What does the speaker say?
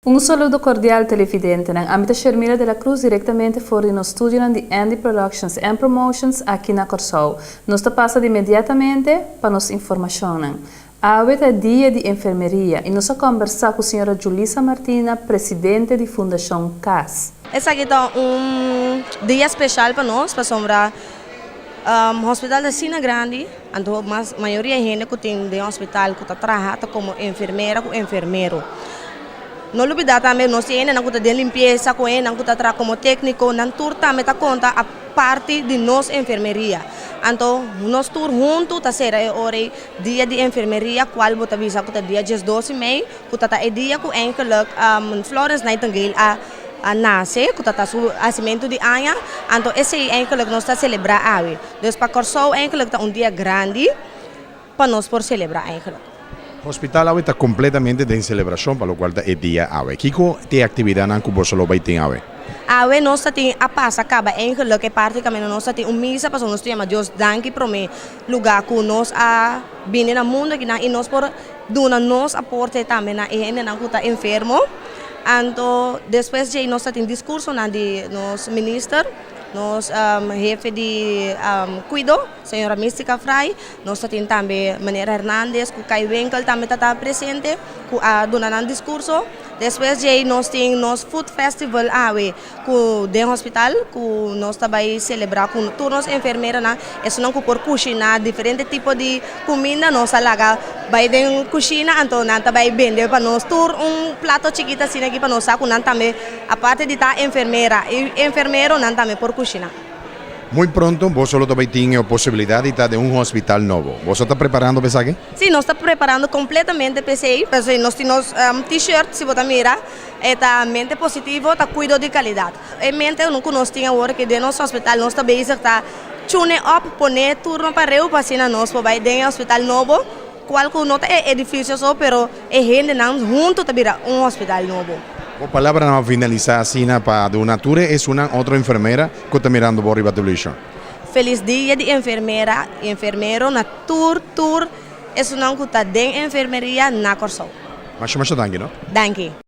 Un saludo cordial, televidentenan. Ami ta Shermila de la Cruz, directamente for di nos studio di Andy Productions and Promotions aki na Corsou. Nos ta pasa inmediatamente pa nos informacion. Awe ta Dia di Enfermeria y nos a combersa cu señora Julissa Martina, presidente di Fundacion CAS. Esaki ta un dia special pa nos, pasobra hospital ta asina grandi, anto mas mayoria hende cu tin den hospital cu ta traha como enfermera cu enfermero. No lubida tambe nos tin hende cu ta den limpieza, cu hende cu ta traha como tecnico, nan tur tambe ta conta a parti di nos enfermeria. Anto nos tur hunto ta sera e ora Dia di Enfermeria, cual bo ta bisa cu ta dia 12 mei, cu ta e dia cu eigenlijk Florence Nightingale a nace, cu ta su nacimento di aña. Anto esey eigenlijk nos ta celebra awe. Dus pa Corsou eigenlijk ta un dia grandi pa nos por celebra eigenlijk. Hospital awe ta completamente den celebracion, pa loke ta e dia awe. Kico ta e actividad cu boso lo bay tin awe? Awe nos tin a pasa caba eigenlijk e practicamente nos tin un misa pa nos yama Dios danki prome lugar cu nos a bini na mundo aki y nos por duna nos aporte tambe na hende nan cu ta enfermo. Anto despues di nos tin discurso na di nos minister, nos hefe di cuido, señora Mística Fry. Nos tin tambe Manera Hernandez, cu Kai Winkel tambe ta presente, cu a duna un discurso. Despues di nos tin nos Food Festival awe cu den hospital, cu nos tambe ta celebra cu tur nos enfermeranan, esnan cu por cushina diferente tipo di cuminda, nos a laga bay den cushina, anto nan tambe bende pa nos tur un plato chikito asina aki pa nos cu nan tambe, aparte di ta enfermera y enfermero, nan tambe por cushina. Muy pronto, boso tambe tin e posibilidad di ta den un hospital nobo. Boso ta preparando pa esaki? Si, nos ta preparando completamente pa esey. Nos tin t-shirt, si bo mira, ta mente positivo, ta cuido di calidad. E mente no cu nos tin awor cu den nos hospital, nos ta bezig ta tune up, pone tur pareu pa asina nos por bay den hospital nobo, cual cu no ta edificio so, pero e hendenan hunto ta bira un hospital nobo. E palabra pa finalisa asina pa duna tur esunnan otro enfermera cu ta mirando bo riba television. Feliz Dia di Enfermera y Enfermero na tur tur esunnan cu ta den enfermeria na Corsou. Masha masha danki, no? Danki.